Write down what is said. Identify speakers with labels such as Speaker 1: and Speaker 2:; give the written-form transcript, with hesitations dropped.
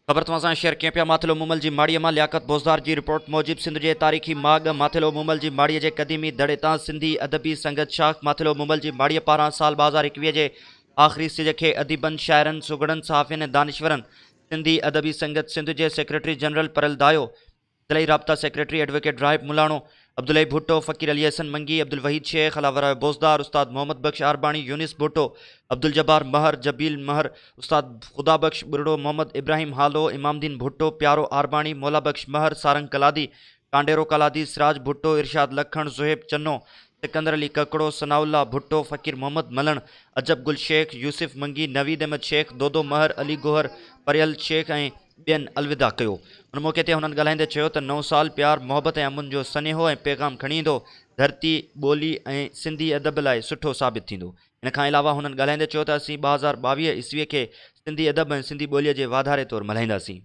Speaker 1: خبر توهان سان شيئر ڪيون پيا ماٿيلو مومل جي ماڙيء مان لياقت بوزدار جي رپورٽ موجب سنڌ جي تاريخي ماڳ ماٿيلو مومل جي ماڙيء جي قديمي دڙي تان سنڌي ادبي سنگت شاخ ماٿيلو مومل جي ماڙيء پاران سال 2021 جي آخري سج کي اديبن، شاعرن، سگهڙن، صحافين ۽ دانشورن سنڌي ادبي سنگت سنڌ جي سيڪريٽري جنرل پريل دايو، ضلعي رابطا سيڪريٽري ايڊووڪيٽ راهب ملاڻو، عبدالحئي ڀٽو، فقير علي حسن منگي، عبدالوحيد شيخ، علاوراء بوزدار، استاد محمد بخش عارباڻي، يونس ڀٽو، عبدالجبار مهر، جبيل مهر، استاد خدا بخش ٻرڙو، محمد ابراهيم هالو، امام دين ڀٽو، پيارو عارباڻي، مولا بخش مهر، سارنگ ڪلادي، ڪانڊيرو ڪلادي، سراج ڀٽو، ارشاد لکڻ، زوهيب چنو، سڪندر علي ڪڪڙو، ثناء الله ڀٽو، فقير محمد ملڻ، عجب گل شيخ، يوسف منگي، نويد احمد شيخ، دودو مهر، علي گوهر، پريل شيخ ۽ ٻين الوداع ڪيو. ان موقعي تي هنن ڳالهائيندي چيو ته نئون سال پيار، محبت ۽ امن جو سنيهو ۽ پيغام کڻي ايندو، ڌرتي، ٻولي ۽ سنڌي ادب لاء سٺو ثابت ٿيندو. ان کان علاوه هنن ڳالهائيندي چيو ته اسين 2022 عيسوي کي سنڌي ادب ۽ سنڌي ٻوليء جي واڌاري طور ملهائينداسين.